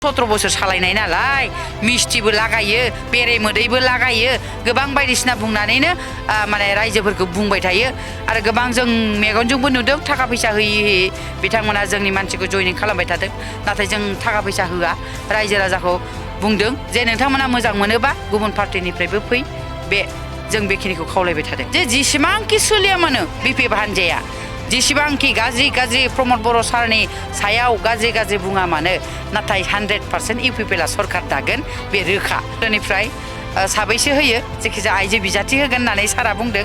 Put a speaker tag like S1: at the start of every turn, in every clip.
S1: 17 बोसोर सालायनाय नालाय मिस्टिबो लागायो बेरे मोदैबो लागायो गोबां बायदिसिना बुंनानैनो माने रायजोफोरखौ बुंबाय थायो आरो गोबां जों मेगनजोंबो नुदों थाखा फैसा होयै बिथांमोना जोंनि मानसिखौ जयनिं खालामबाय थादों नाथाय जों थाखा फैसा होआ रायजो राजाखौ बुंदों जे नोंथांमोना मोजां मोनोबा गुबुन पार्टिनिफ्रायबो फै बे जों बेखिनिखौ खावलायबाय थादों जे जेसेबांखि सोलिया मानो बिपिएफ हान्जाया जेसेबांखि गाज्रि प्रमद बर' सारनि सायाव गाज्रि बुङा मानो नाथाय 100% इउपिपिएलआ सरकार दागोन बे रोखा बेनिफ्राय साबैसे होयो जायखिजाया आइजो बिजाथि होगोन होननानै सारा बुंदों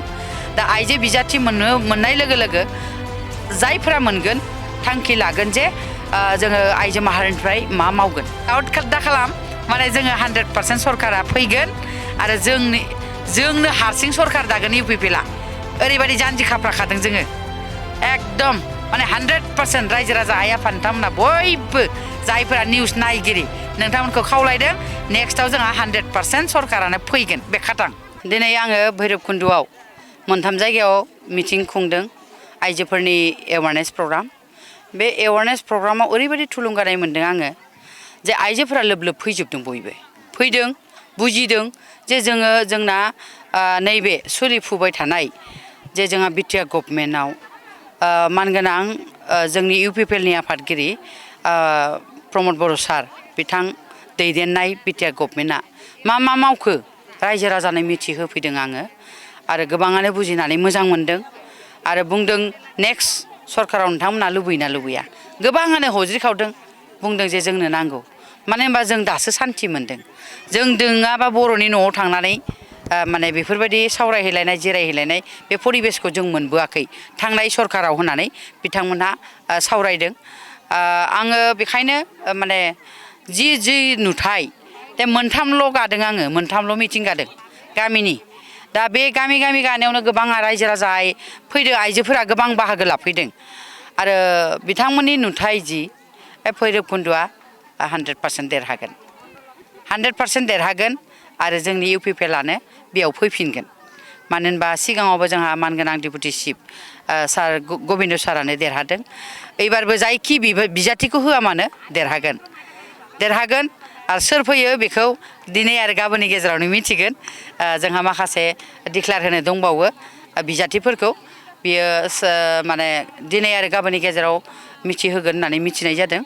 S1: दा आइजो बिजाथि मोननाय लोगो लोगो जायफोरा मोनगोन थांखि लागोन जे जोङो आइजो माहारिनिफ्राय मा मावगोन आउट दा खालाम माने जोङो 100% सरकारा फैगोन आरो जोंनो हारसिं सरकार दागोन इउपिपिएलआ ओरैबायदि जानजि खाफ्राखादों जोङो एकदम माने 100% रायजो राजा आइ आफा नोंथांमोना बयबो जायफोरा निउस नायगिरि नोंथांमोनखौ खावलायदों नेक्स्टआव जोंहा 100% सरकारानो फैगोन बे खाथां दिनै आङो भैरबकुन्द'आव मोनथाम जायगायाव मिटिं खुंदों आइजोफोरनि एवारनेस प्रग्राम बे एवारनेस प्रग्रामाव ओरैबायदि थुलुंगानाय मोन्दों आङो जे आइजोफोरा लोब फैजोबदों बयबो फैदों बुजिदों जे जोंना नैबे सोलिफुबाय थानाय जे जोंहा बिटिआर गभर्नमेन्टआव मानगोनां जोंनि इउपिपिएलनि आफादगिरि प्रमद बर' सार बिथां दैदेननाय बिटिआर गभर्नमेन्टआ मा मावखो रायजो राजानो मिथिहोफैदों आङो आरो गोबाङानो बुजिनानै मोजां मोनदों आरो बुंदों नेक्स्ट सरकाराव नोंथांमोना लुबैना लुबैया गोबाङानो हज्रिखावदों बुंदों जे जोंनो नांगौ मानो होनबा जों दासो सान्थि मोन्दों जों दोङाबा बर'नि न'आव थांनानै माने बेफोरबायदि सावरायहैलायनाय जिरायहैलायनाय बे परिबेसखौ जों मोनबोआखै थांनाय सरकाराव होननानै बिथांमोनहा सावरायदों आङो बेखायनो माने जि नुथाय दा मोनथामल' गादों आङो मोनथामल' मिटिं गादों गामिनि दा बे गामि गानायावनो गोबां रायजो राजा फैदों आइजोफोरा गोबां बाहागो लाफैदों आरो बिथांमोननि नुथाय जि भैरबकुन्द'आ 100% देरहागोन 100% देरहागोन आरो जोंनि इउपिपिएलआनो बेयाव फैफिनगोन मानो होनबा सिगाङावबो जोंहा मानगोनां डिपुटि चिफ सार गबिन्द सारानो देरहादों एबारबो जायखि बिजाथिखौ होआ मानो देरहागोन आरो सोर फैयो बेखौ दिनै आरो गाबोननि गेजेरावनो मिथिगोन जोंहा माखासे डिक्लेयार होनो दंबावो बिजाथिफोरखौ बियो माने दिनै आरो गाबोननि गेजेराव मिथिहोगोन होननानै मिथिनाय जादों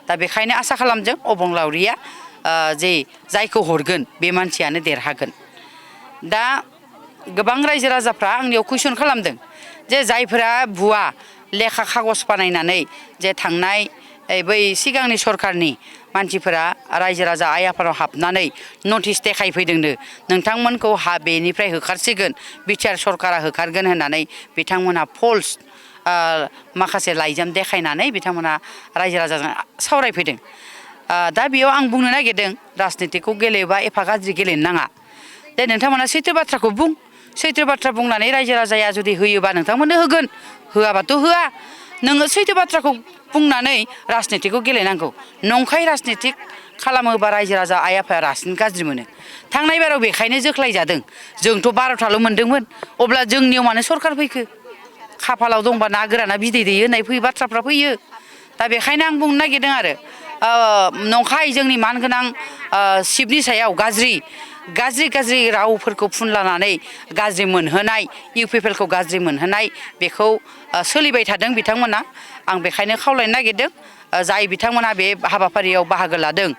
S1: दा बेखायनो आसा खालामदों अबंलावरिया जायखौ हरगोन बे मानसियानो देरहागोन दा गोबां रायजो राजाफ्रा आंनियाव कुइसन खालामदों जे जायफोरा भुवा लेखा खागज बानायनानै जे थांनाय बै सिगांनि सरकारनि मानसिफोरा रायजो राजा आइ आफानाव हाबनानै नटिस देखायफैदोंनो नोंथांमोनखौ बेनिफ्राय होखारसिगोन बिटिआर सरकारा होखारगोन होननानै बिथांमोनहा फल्स माखासे लाइजाम देखायनानै बिथांमोनहा रायजो राजाजों सावरायफैदों दा बेयाव आं बुंनो नागिरदों राजनितिखौ गेलेबा एफा गाज्रि गेलेनो नाङा दे नोंथांमोना सैथो बाथ्राखौ बुं सैथो बाथ्रा बुंनानै रायजो राजाया जुदि होयोबा नोंथांमोननो होगोन होआबाथ' होआ नोङो सैथो बाथ्राखौ बुंनानै राजनितिखौ गेलेनांगौ नंखाय राजनितिक खालामोबा रायजो राजा आइ आफाया रासिन गाज्रि मोनो थांनाय बाराव बेखायनो जोख्लायजादों जोंथ' 12थाल' मोनदोंमोन अब्ला जोंनियाव मानो सरकार फैखो खाफालाव दंबा ना गोराना बिदै दैयो होननाय बाथ्राफ्रा फैयो दा बेखायनो आं बुंनो नागिरदों आरो नंखाय जोंनि मानगोनां शिबनि सायाव गाज्रि रावफोरखौ फुनलानानै गाज्रि मोनहोनाय इउपिपिएलखौ गाज्रि मोनहोनाय बेखौ सोलिबाय थादों बिथांमोना आं बेखायनो खावलायनो नागिरदों जाय बिथांमोना बे हाबाफारियाव बाहागो लादों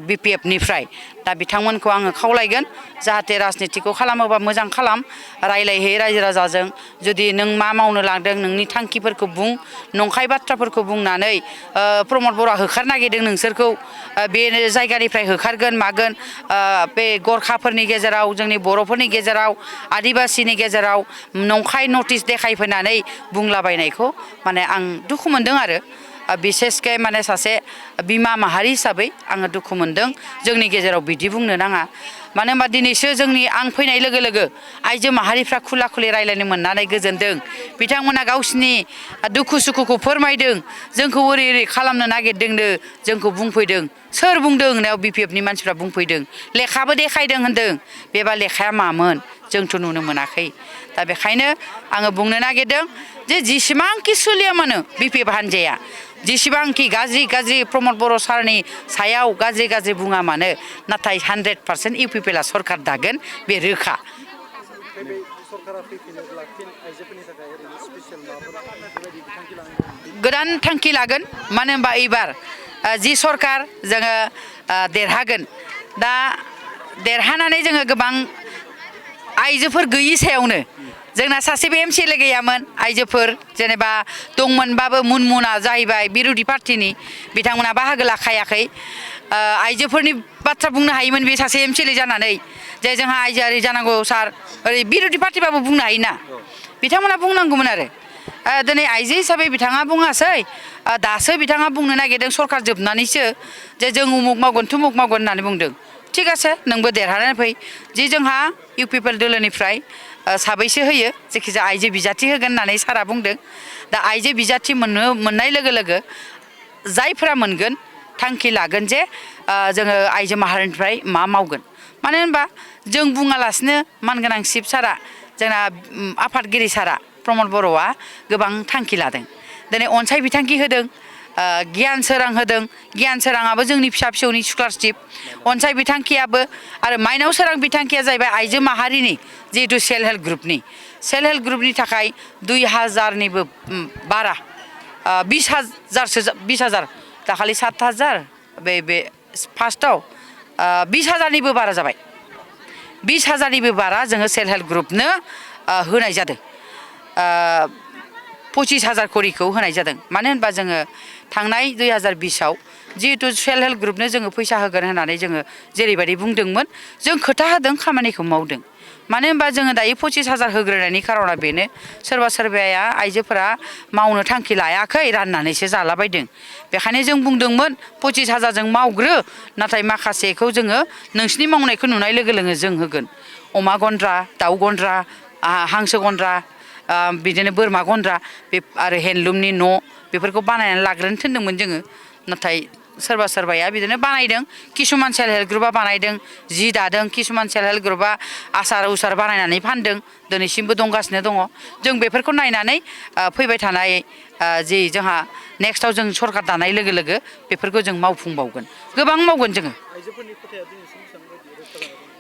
S1: बिपिएफनिफ्राय दा बिथांमोनखौ आङो खावलायगोन जाहाथे राजनितिखौ खालामोबा मोजां खालाम रायलायहै रायजो राजाजों जुदि नों मा मावनो लांदों नोंनि थांखिफोरखौ बुं नंखाय बाथ्राफोरखौ बुंनानै प्रमद बर'आ होखारनो नागिरदों नोंसोरखौ बे जायगानिफ्राय होखारगोन मागोन बे गरखाफोरनि गेजेराव जोंनि बर'फोरनि गेजेराव आदिबासिनि गेजेराव नंखाय नटिस देखायफैनानै बुंलाबायनायखौ माने आं दुखु मोनदों आरो बिसेसके माने सासे बिमा माहारि हिसाबै आङो दुखु मोनदों जोंनि गेजेराव बिदि बुंनो नाङा मानो होनबा दिनैसो जोंनि आं फैनाय लोगो लोगो आइजो माहारिफ्रा खुला खुलि रायज्लायनो मोननानै गोजोनदों बिथांमोना गावसिनि दुखु सुखुखौ फोरमायदों जोंखौ ओरै ओरै खालामनो नागिरदोंनो जोंखौ बुंफैदों सोर बुंदों होननायाव BPFनि मानसिफ्रा बुंफैदों लेखाबो देखायदों होनदों बेबा लेखाया मामोन जोंथ' नुनो मोनाखै दा बेखायनो आङो बुंनो नागिरदों जे जेसेबांखि सोलिया मानो BPF हान्जाया जेसेबांखि गाज्रि गाज्रि प्रमद बर' सारनि सायाव गाज्रि गाज्रि बुङा मानो नाथाय 100% UPPला सरकार दागोन बे रोखा गोदान थांखि लागोन मानो होनबा एबार जि सरकार जोङो देरहागोन दा देरहानानै जोङो गोबां आइजोफोर गैयि सायावनो जोंना सासेबो MCLA गैयामोन आइजोफोर जेनेबा दंमोनबाबो मुनमुना जाहैबाय बिरोधि पार्टिनि बिथांमोना बाहागो लाखायाखै आइजोफोरनि बाथ्रा बुंनो हायोमोन बे सासे MCLA जानानै जे जोंहा आइजोआरि जानांगौ सार ओरै बिरोधि पार्टिबाबो बुंनो हायोना बिथांमोना बुंनांगौमोन आरो दिनै आइजो हिसाबै बिथाङा बुङासै दासो बिथाङा बुंनो नागिरदों सरकार जोबनानैसो जे जों उमुक मावगोन थुमुक मावगोन होननानै बुंदों थिग আছে नोंबो देरहानानै फै जि जोंहा UPPL दोलोनिफ्राय साबैसे होयो जायखिजाया आइजो बिजाथि होगोन होननानै सारा बुंदों दा आइजो बिजाथि मोननाय लोगो लोगो जायफोरा मोनगोन थांखि लागोन जे जोङो आइजो माहारिनिफ्राय मा मावगोन मानो होनबा जों बुङालासिनो मानगोनां शिब सारा जोंना आफादगिरि सारा प्रमद बर'आ गोबां थांखि लादों दिनै अनसाय बिथांखि होदों गियान सोरां होदों गियान सोराङाबो जोंनि फिसा फिसौनि स्कलारशिप अनसाय बिथांखियाबो आरो माइनाव सोरां बिथांखिया जाहैबाय आइजो माहारिनि जिहेतु सेल्फ हेल्प ग्रुपनि थाखाय 2000निबो बारा 20,000 दाखालि 7,000 बे फार्स्टआव 20,000निबो बारा जाबाय 20,000निबो बारा जोङो सेल्फ हेल्प ग्रुपनो होनाय जादों 25,000 करिखौ होनाय जादों मानो होनबा जोङो थांनाय 2020आव जिहेतु सेल्फ हेल्प ग्रुपनो जोङो फैसा होगोन होननानै जोङो जेरैबायदि बुंदोंमोन जों खोथा होदों खामानिखौ मावदों मानो होनबा जोङो दायो 25,000 होग्रोनायनि खारना बेनो सोरबाया आइजोफोरा मावनो थांखि लायाखै राननानैसो जालाबायदों बेखायनो जों बुंदोंमोन 25,000 जों मावग्रो नाथाय माखासेखौ जोङो नोंसिनि मावनायखौ नुनाय लोगो लोगो जों होगोन अमा गन्द्रा दाउ गन्द्रा हांसो गन्द्रा बिदिनो बोरमा गन्द्रा बे आरो हेन्डलुमनि न' बेफोरखौ बानायनानै लाग्रोनो थिनदोंमोन जोङो नाथाय सोरबाया बिदिनो बानायदों किसुमान सेल्फ हेल्प ग्रुपआ बानायदों जि दादों किसुमान सेल्फ हेल्प ग्रुपआ आसार उसार बानायनानै फानदों दिनैसिमबो दंगासिनो दङ जों बेफोरखौ नायनानै फैबाय थानाय जि जोंहा नेक्स्टआव जों सरकार दानाय लोगो लोगो बेफोरखौ जों मावफुंबावगोन गोबां मावगोन जोङो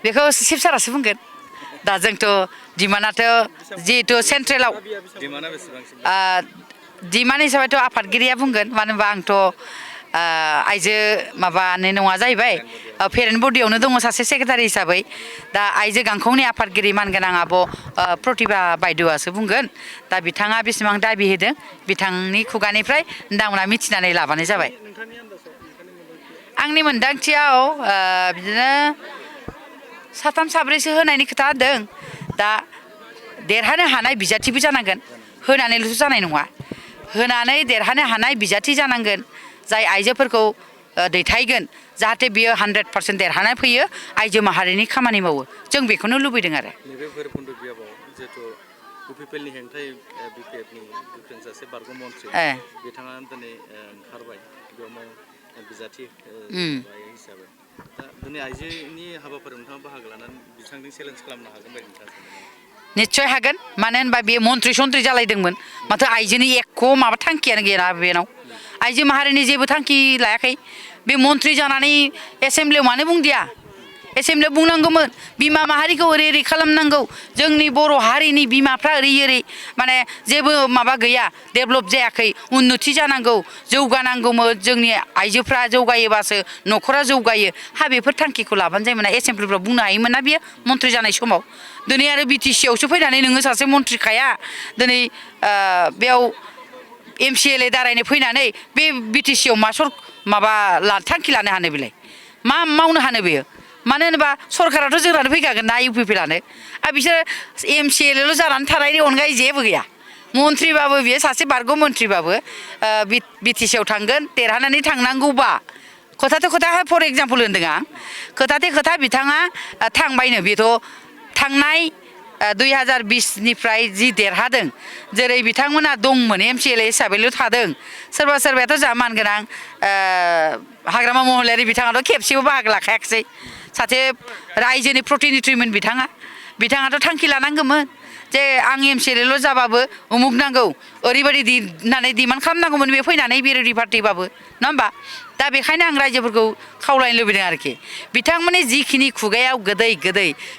S1: बेखौ शिब सारासो बुंगोन दा जोंथ' डिमान्डआथ' जिहेतु सेन्ट्रेलाव डिमान्ड हिसाबैथ' आफादगिरिया बुंगोन मानो होनबा आंथ' आइजो माबानि नङा जाहैबाय पेरेन्ट बडियावनो दङ सासे सेक्रेटारि हिसाबै दा आइजो गांखंनि आफादगिरि मानगोनां आब' प्रतिभा बायद'आसो बुंगोन दा बिथाङा बेसेबां दाबि होदों बिथांनि खुगानिफ्राय नोंथांमोना मिथिनानै लाबानो जाबाय आंनि मोनदांथियाव बिदिनो 3-4सो होनायनि खोथा होदों दा देरहानो हानाय बिजाथिबो जानांगोन होनानैल'सो जानाय नङा होनानै देरहानो हानाय बिजाथि जानांगोन जाय आइजोफोरखौ दैथायगोन जाहाथे बियो 100% देरहानाय फैयो आइजो माहारिनि खामानि मावो जों बेखौनो लुबैदों आरो नैबे भैरबकुन्द बियाबाव जिहेतु UPPLनि हेंथायै BPFनि गोख्रों सासे बारग' मन्थ्रि बिथाङा दिनै ओंखारबाय बेयाव बिजाथि हिसाबै दा दिनै आइजोनि हाबाफारियाव नोंथाङा बाहागो लानानै बिथांजों चेलेन्ज खालामनो हागोन बायदि नोंथाङा निस्सय हागोन मानो होनबा बे मन्थ्रि सन्थ्रि जालायदोंमोन माथो आइजोनि एख' माबा थांखियानो गैया बेनाव आइजो माहारिनि जेबो थांखि लायाखै बे मन्थ्रि जानानै एसेमब्लियाव मानो बुंदिया एसेमब्लियाव बुंनांगौमोन बिमा माहारिखौ ओरै ओरै खालामनांगौ जोंनि बर' हारिनि बिमाफ्रा ओरै माने जेबो माबा गैया डेभेलप जायाखै उन्नति जानांगौ जौगानांगौमोन जोंनि आइजोफ्रा जौगायोबासो न'खरा जौगायो बेफोर थांखिखौ लाबानो जायोमोन एसेमब्लिफ्राव बुंनो हायोमोन ना बियो मन्थ्रि जानाय समाव दिनै आरो BTCआवसो फैनानै नोङो सासे मन्थ्रिखाया दिनै बेयाव MCLA दारायनो फैनानै बे BTCआव माबा थांखि लानो हानो बेलाय मा मावनो हानो बेयो मानो होनोबा सरकाराथ' जोंनानो फैखागोन ना UPPLआनो बिसोर MCLAल' जानानै थानायनि अनगायै जेबो गैया मन्थ्रिबाबो बियो सासे बारग' मन्थ्रिबाबो BTCआव थांगोन देरहानानै थांनांगौबा खोथाथ' खोथा फर एग्जाम्पल होन्दों आं खोथाथे खोथा बिथाङा थांबायनो बेथ' थांनाय 2020निफ्राय जि देरहादों जेरै बिथांमोना दंमोन MCLA हिसाबैल' थादों सोरबा सोरबायाथ' जा मानगोनां हाग्रामा महिलारि बिथाङाथ' खेबसेबो बाहागो लाखायाखिसै सासे रायजोनि प्रतिनिधिमोन बिथाङाथ' थांखि लानांगौमोन जे आं MCLA जाबाबो उमुक नांगौ ओरैबायदि होननानै डिमान्ड खालामनांगौमोन बे फैनानै बिरोधि पार्टिबाबो नङा होमबा दा बेखायनो आं रायजोफोरखौ खावलायनो लुबैदों आरोखि बिथांमोननि जिखिनि खुगायाव गोदै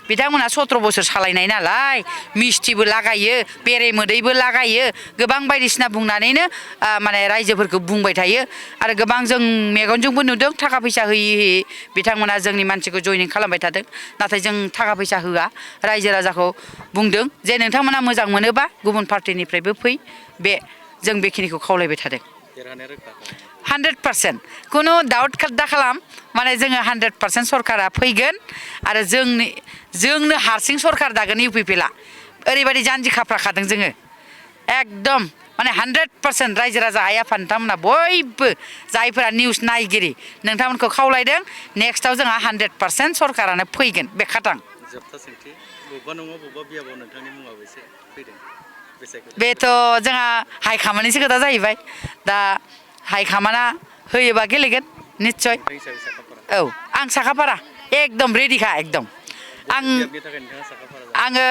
S1: बिथांमोना 17 बोसोर सालायनाय नालाय मिस्थिबो लागायो बेरे मोदैबो लागायो गोबां बायदिसिना बुंनानैनो माने रायजोफोरखौ बुंबाय थायो आरो गोबां जों मेगनजोंबो नुदों थाखा फैसा होयै बिथांमोना जोंनि मानसिखौ जयनिं खालामबाय थादों नाथाय जों थाखा फैसा होआ रायजो राजाखौ बुंदों जे नोंथांमोना मोजां मोनोबा गुबुन पार्टिनिफ्रायबो फै बे जों बेखिनिखौ खावलायबाय थादों 100% खुनु डाउट दा खालाम माने जोङो 100% सरकारा फैगोन आरो जोंनो हारसिं सरकार दागोन UPPला ओरैबायदि जानजि खाफ्राखादों जोङो एकदम माने 100% रायजो राजा आइ आफा नोंथांमोना बयबो जायफोरा निउस नायगिरि नोंथांमोनखौ खावलायदों नेक्स्टआव जोंहा 100% सरकारानो फैगोन बे खाथां
S2: जोबथा सोंथि बबेबा नङा बबेबा बियाबाव नोंथांनि मुङाबो एसे फैदों
S1: बेथ' जोंहा हाइकामान्डनिसो खोथा जाहैबाय दा हाइकामान्डा होयोबा गेलेगोन निस्सय औ आं साखाफारा एकदम रेडिखा एकदम आङो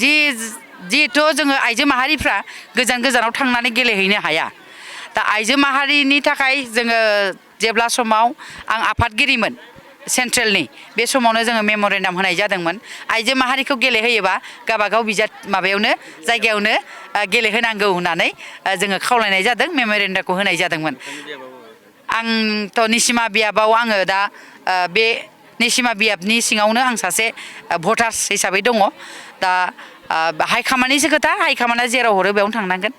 S1: जिहेथु जोङो आइजो माहारिफ्रा गोजानाव थांनानै गेलेहैनो हाया दा आइजो माहारिनि थाखाय जोङो जेब्ला समाव आं आफादगिरिमोन सेन्ट्रेलनि बे समावनो जोङो मेम'रेन्डाम होनाय जादोंमोन आइजो माहारिखौ गेलेहोयोबा गावबागाव बिजाब माबायावनो जायगायावनो गेलेहोनांगौ होननानै जोङो खावलायनाय जादों मेम'रेन्डामखौ होनाय जादोंमोन आंथ' निसिमा बियाबाव आङो दा बे निसिमा बियाबनि सिङावनो आं सासे भटार्स हिसाबै दङ दा हाइकामान्डनिसो खोथा हाइकामान्डा जेराव हरो बेयावनो थांनांगोन